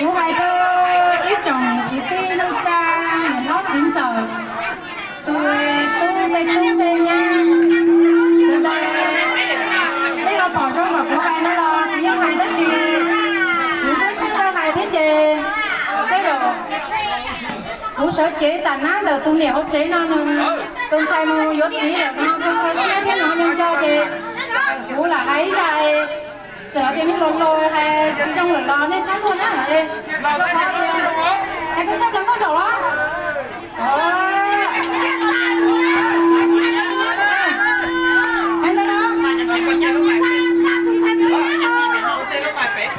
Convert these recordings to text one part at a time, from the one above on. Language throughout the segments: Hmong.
Kuv hais rau ib tsoom kwv tij neej tsa, niam hlob txiv ntxawm, tus tub tej tub tej nyab, sawv daws, nej los pom zoo kom kuv hais no los kuv yeej hais tab sis kuv twb tsis tau hais thiab ces tej zaum kuv sawv cev tam nab ntawm tus niam hauv tsev no nws, tus ntxhais mus yuav txiv lawm no kuv kho siab thiab hnov nws nco ces kuv lam hais ib zaj, txawm tias nej hluas hluas hais tsis zoo lawm los nej txhob luag na. Hais kuv txhob plaws nkauj nraug los? Hais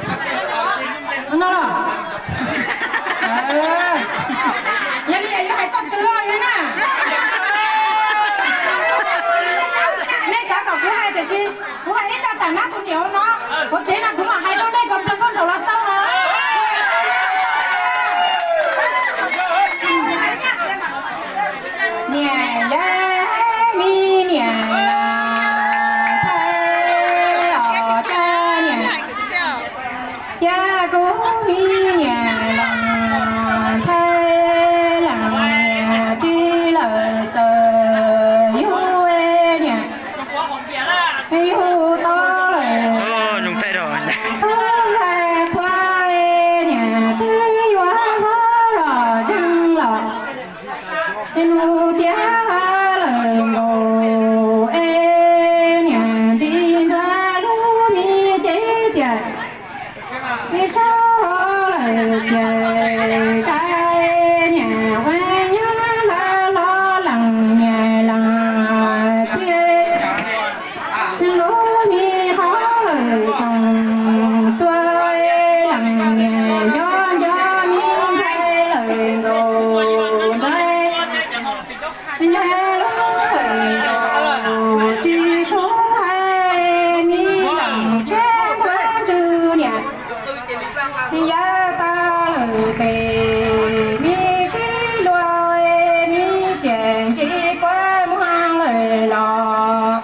ntawd no. No los. Yog li yuav hais txog twg li na? Nej xav kom kuv hais tiam sis kuv hais ib zaj tam nab tus niam hauv no, hauv tsev no kuv mam hais rau nej kom plaws nkauj nraug los tau na. Niam yau, me niam los ntxhais os, cas niam, cas kuv me niam los ntxhais, leej niam tsis lawm txawm yug niam, yug tau lawm tub ntxhais qhua, niam twb yuav hlob los zeeg los, nug tiav lawm nkaus es niam nti ntua lub me cev txias, nti sab lawm txias, niam ua nyab hlawv hlo leej niam leej txiv, lub me qhov lawm tsoom txua, leej niam nco nco me ntxhais lawm nkaus ntxhais, ntxhais lub lawm nkaus tsis khub hais, me leej tsheb muab ntswg niam, yawm tau lawm tes me sib luag, me ciam ntsis kuab muag lawm los,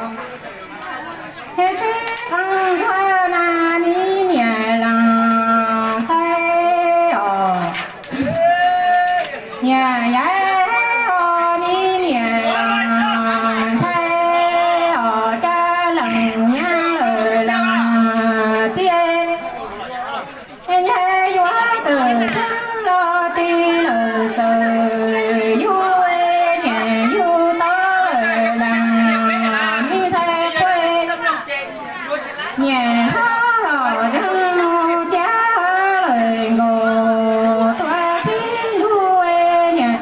sib qeeg ntuag na me niam leej ntxhais os. Niam yau, me niam leej ntxhais os, cas leej niam lawm leej txiv, ntshe yuav txawm xeeb los tsis lawm txawm yug, niam yug tau lawm leej me ntxhais qhua, niam hlob los zeeg tiav lawm nkaus tuaj txhij ntuj, niam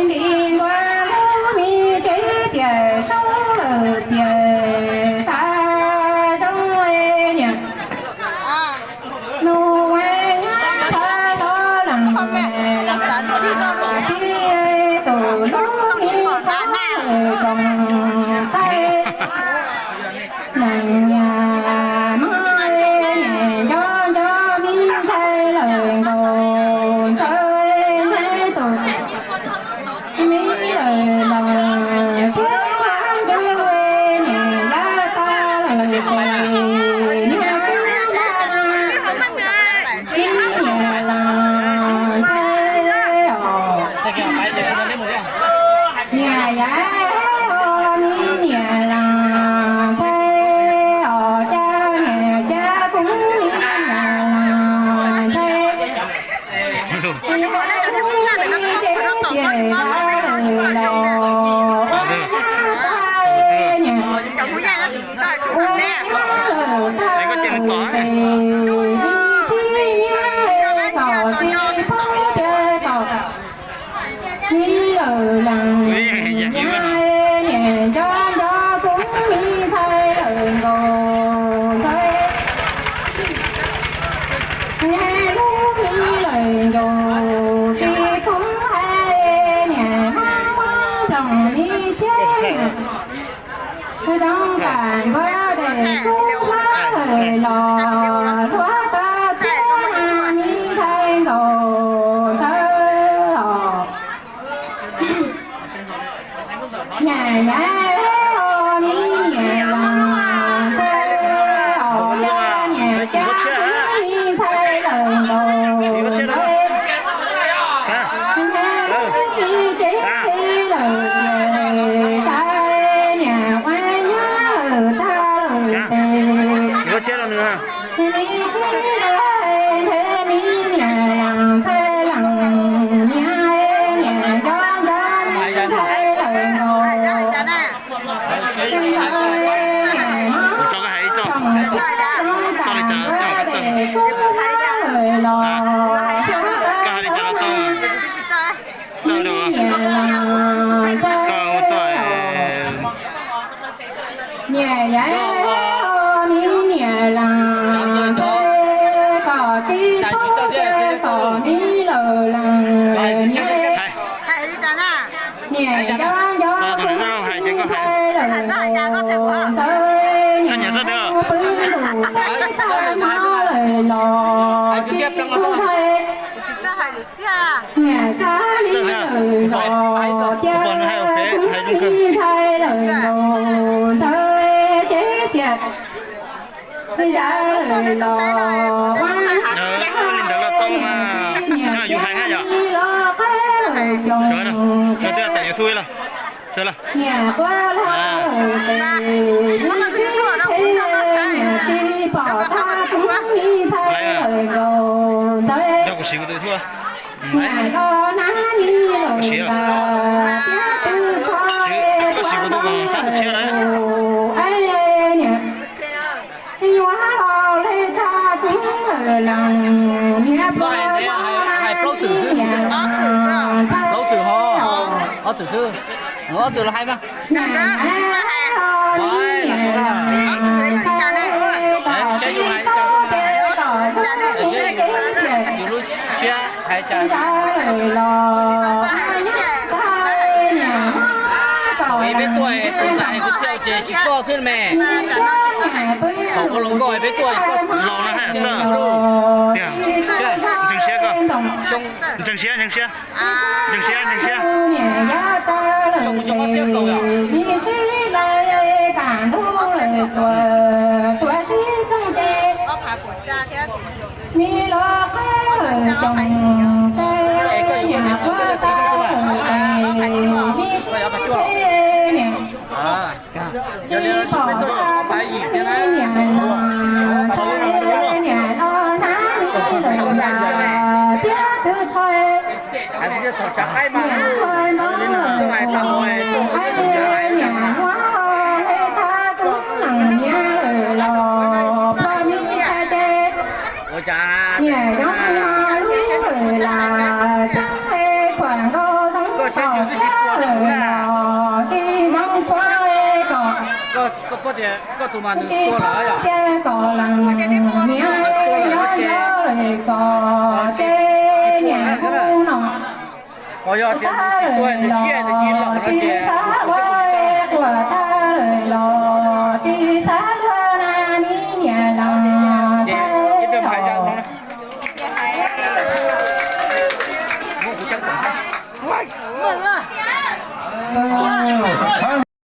nti ntua lub me cev txias, saub lawm txias sab zoo, niam nug ua nyab hlawv hlo leej niam leej txiv, tus lub me qhov lawm tsoom txua, leej niam nco nco me ntxhais lawm nkaus ntxhais, tus me lawm los sib qeeg ntuag, niam yawm tau lawm tes niam kub npaj, me niam leej ntxhais os. Niam yau, me niam leej ntxhais os, cas niam cas kuv me niam leej ntxhais, kuv me ces ces los ua nyab ntxhais, niam ua nyab lawm tau tes me sib nyiag kom tsis poob tias kom me lawm leej nyab, niam nco nco kuv me ntxhais lawm nkaus ntxhais, lub me lawm nkaus tsis khub hais, niam hmoob hmoob nplooj me siab, zoo tam nkuaj dej kub hlob lawm los hluav taws txhiab na me ntxhais nkaus ntxhais os. Niam yau, me niam leej ntxhais os, cas niam cas kuv me ntxhais lawm nkaus Kuv tso koj hais ib txoj, txoj li cas los txoj koj txawj. Koj hais li cas los tau. Txawj rau koj ua txoj. Hais, tus niam loj hais ces koj hais. Koj nyiam txoj twg? Hais kwv txhiaj pleev los tau. Tsis txawj hais kwv txhiaj. Txawj na, kuv pom nws hais ua fev hais zoo kawg. Li ntawd los tau mas, yus hais haj yom. Koj twb tawm YouTube los. Nrog kuv siv kuv tus YouTube. Koj siv, koj siv kuv tus koom xab tus tshiab na. Hais plaub txwm xwb, plaub txwm ho, ob txwm xwb, ob txwm los hais mas. Saib yus hais li cas xwb mas, yus lub siab hais cas. Thaum peb tuaj tus ntxhais hais kwv txhiaj ces tsis koj xwb me. Thaum ua hluas nkauj peb tuaj koj los na hais txawj. Ntseeg siab koj, ntseeg siab, ntseeg siab, ntseeg siab, ntseeg siab. Xyoo xyoo ob txhiab kaum yom. Es koj yuav ua li cas koj yuav txiv xyoo twg mas? Koj yuav ob phav cuaj. Yog li no peb tuaj ob phav yim thiab na. Hais tias thaum tshav qaib mas tuaj hais tau hais. Ua cas koj siab ntsws twb tsis pua rau kuv na. Koj paub tias koj tus mas nws tua lawm yom. Tua lawm ces tsis pua lawm. Ho yog tias nws tsis tua nws ciaj nws cia li los no ces kuv siab kuv tsis txawj. Ces ib pliag hais zaj no na. Muab kuv cov tom.